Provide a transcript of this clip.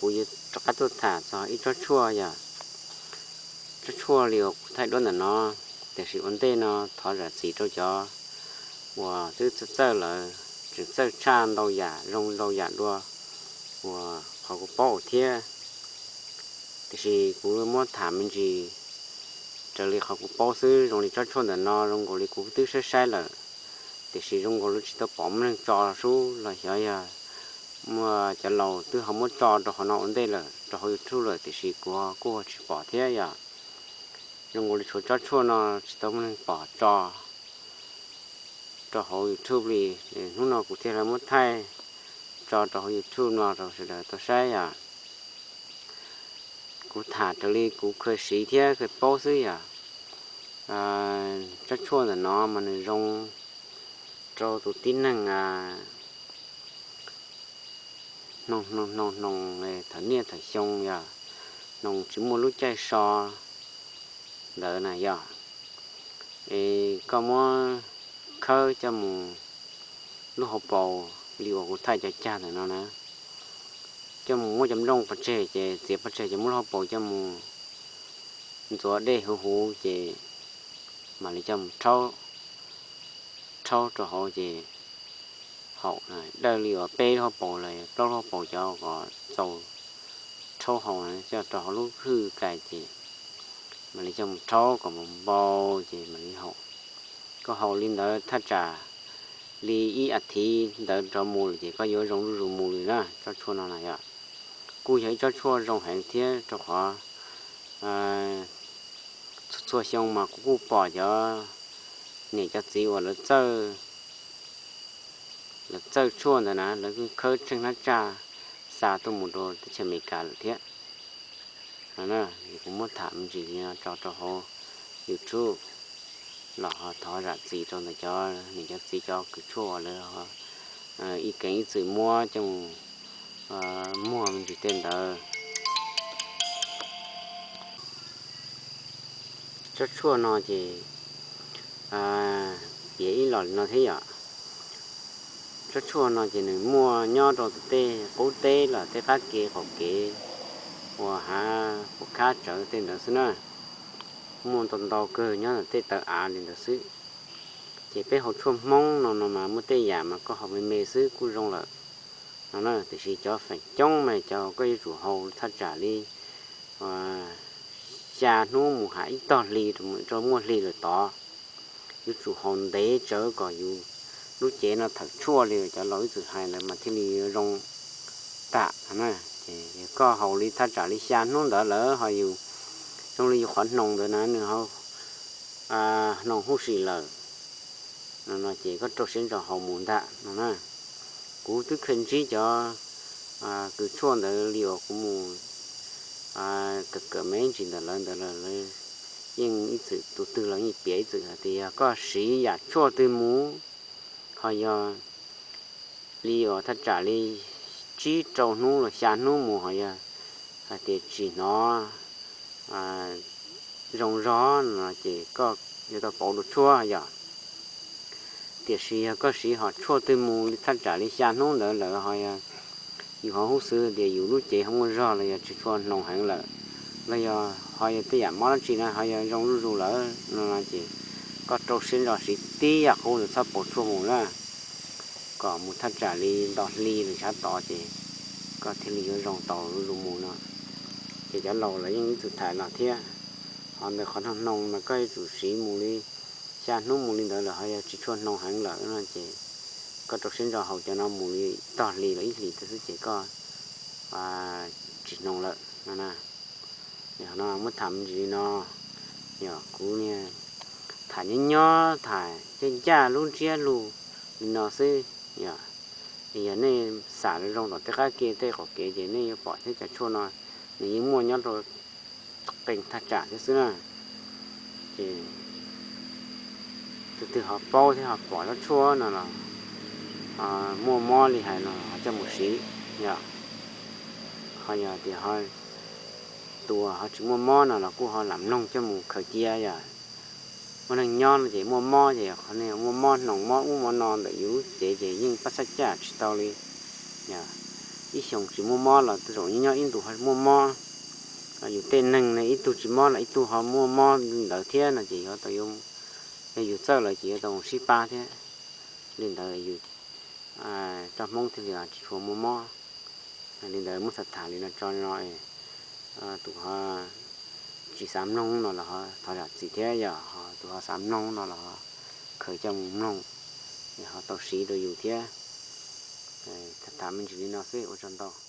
Kuv yuav rov qab tuaj tham txog ib tsob tshuaj yom, tsob tshuaj li uas kuv thaij duab ntawm no, tiam sis ua ntej no thov zam txim rau cov uas twb txawj txawj lawm, tseem txawj tshaj ntau yam zoo ntau yam dua uas qhov kuv paub thiab. Tiam sis kuv muab tham me ntsis raws li qhov kuv paub xwb. Zoo li tsob tshuaj ntawm no zoo nkaus li kuv twb saib saib lawm, tiam sis zoo nkaus li tsis tau pom muaj neeg tso sub los xyov yog muaj cov laus twb ho muab tso rau hauv no ua ntej lawm, rau hauv YouTube lawm, tiam sis kuv kuj tsis pom thiab yom. Zoo nkaus li tshuav tsob tshuaj no tsis tau muaj neeg pom tso rau hauv YouTube li. Hnub no kuv thiaj li muab thaij tso rau hauv YouTube no rau sawv daws tau saib yom. Kuv tham raws li kuv khaws siv thiab khaws paub xwb yom. Tsob tshuaj ntawm no mas nws zoo rau tus tib neeg hnoos hnoos hnoos hnoos thawm niaj thawm xyoo yom, hnoos tsis muaj lub caij so ntawd na yom. Es koj muab khawb coj mus lub hauv paus li uas kuv thaij cov cag ntawm no na, coj mus muab cov nplooj pov tseg ces txiav pov tseg ces muab lub hauv paus coj mus ntxuav dej huv huv ces mam li coj mus rhaub, rhaub rau hauv ces haum, dawj li uas peb lub hauv paus los plaub lub hauv paus cov kom txaus rhaub haus coj rau hauv lub hwj kais ces mam li coj mus rhaub kom npau npau ces mam li haus. Koj haus li ntawd thaj tsam li ib as thiv ntawd rov mus lawm ces koj yuav zoo zuj zus mus li na. Tsob tshuaj no na yom, kuj yog ib tsob tshuaj zoo heev thiab rau qhov txhua txhua xyoo mas kuv kuj pom cov niam cov txiv uas lawv txawj, lawv txawj tshuaj ntawd na lawv kuj khawb tsheej hnab tsaj xa tuaj mus rau teb chaws Amelikas lawm thiab. Kuv muab tham me ntsis li no tso rau hauv YouTube los ho thov zam txim rau ntawm cov niam cov txiv cov kws tshuaj uas lawv ib keev ib txwm muab coj mus muag me ntsis tej ntawd. Tsob tshuaj no ces piav ib los li no thiab yom. Tsob tshuaj no ces nws muaj nyob rau tej qub teb los tej qab kev qaum kev uas hav puas khab tsawv tej ntawd xwb na. Muaj ntau ntau kawg nyob ntawm tej tawv av li ntawd xwb. Ces peb haus tshuaj Hmoob no no mas muaj tej yam mas koj haus me me xwb kuj zoo lawm no na. Tiam sis cov feem coob mas cov koj yuav tsum haus thaj tsam li xya hnub mus hais ib tog hli rau muaj hli lawm tod. Yuav tsum haus ntev tsawv kom yus lub cev no thawm tshuaj li cov laus ib txwm hais ntawd mas thiaj li yuav zoo tam no na. Ces yog koj haus li thaj tsam li xya hnub ntawd lawm ho yus zoo li yus qhov hnoos ntawd na nws ho hnoos huj si lawm no ces koj rau siab ntso haus mus ntag no na. Kuv twb kheev ntsib cov kws tshuaj ntawd li uas kuv mus kawm kawm me ntsis ntawm lawv ntawd lawm, lawv yeej ib txwm tus twg los yeej piav ib txwm hais tias yog koj siv yam tshuaj twg mus ho yog li uas thaj tsam li tsib rau hnub los xya hnub mus ho yog hais tias tsis hnov zoo zog no ces koj yuav tau pauv dua tshuaj yom. Tiam sis yog koj siv hom tshuaj twg mus li thaj tsam li xya hnub ntawd lawm ho yog yus ho hub xwb tias yus lub cev ho muaj zog los yog tsis tshua hnoos heev lawm, los yog ho yog tej yam mob dab tsi na ho yog zoo zuj zus lawm no ces koj rau siab ntso siv tib yam qub ntawd txhob pauv tshuaj mus na, kom mus thaj tsam li nto hli lawm tshav tod ces koj thiaj li yuav zoo tau zuj zus mus no. Ces cov laus lawv yeej ib txwm tham no thiab. Ho ntawm qhov hnoos hnoos mas koj yuav tsum siv mus li xya hnub mus li ntawd lawm ho yog tsis tshua hnoos heev lawm no ces koj rau siab ntso haus cov no mus li tog hli los ib hlis tej xwb ces koj tsis hnoos lawm no na. Yog no muab tham me ntsis li no, yog kuv niag tham nyob nyob tham ncaj ncaj lub ntsiab lus li no xwb. Yog, yog nej xam zoo tom tej qab kev tej qaum kev ces nej yuav pom thiab cov tshuaj no nws yeej muaj nyob rau qee thaj tsam thiab xwb na. Ces tus twg ho paub thiab ho pom tsob tshuaj no los muaj mob li hais no ho coj mus siv, yog ho yog tias ho tus ho tsis muaj mob no los kuj ho lam mloog coj mus khaws cia. Yog muaj neeg nyob no ces muaj mob ces qhov niag muaj mob hnoos mob ub mob no ntawm yus lub cev ces yeej pab xab caj tsis tau li. Yog ib xyoos tsis muaj mob los tej zaum nyob ib ntus ho muaj mob. Yus tej neeg ne ib tug tsis mob los ib tug ho muaj mob li ntawd thiab no ces yuav tau, yog yus txawj lawm ces yuav tau sib pab thiab. Li ntawd yus tsob Hmoob thiaj li tsis tshua muaj mob. Li ntawd muab tham tham li no tso no, tus ho tsis xav mloog no los ho thov zam txim thiab, yog ho tus ho xav mloog no los ho khaws coj mus mloog, ho tau siv rau yus thiab. Tham tham me ntsis li no xwb, ua tsaug ntau.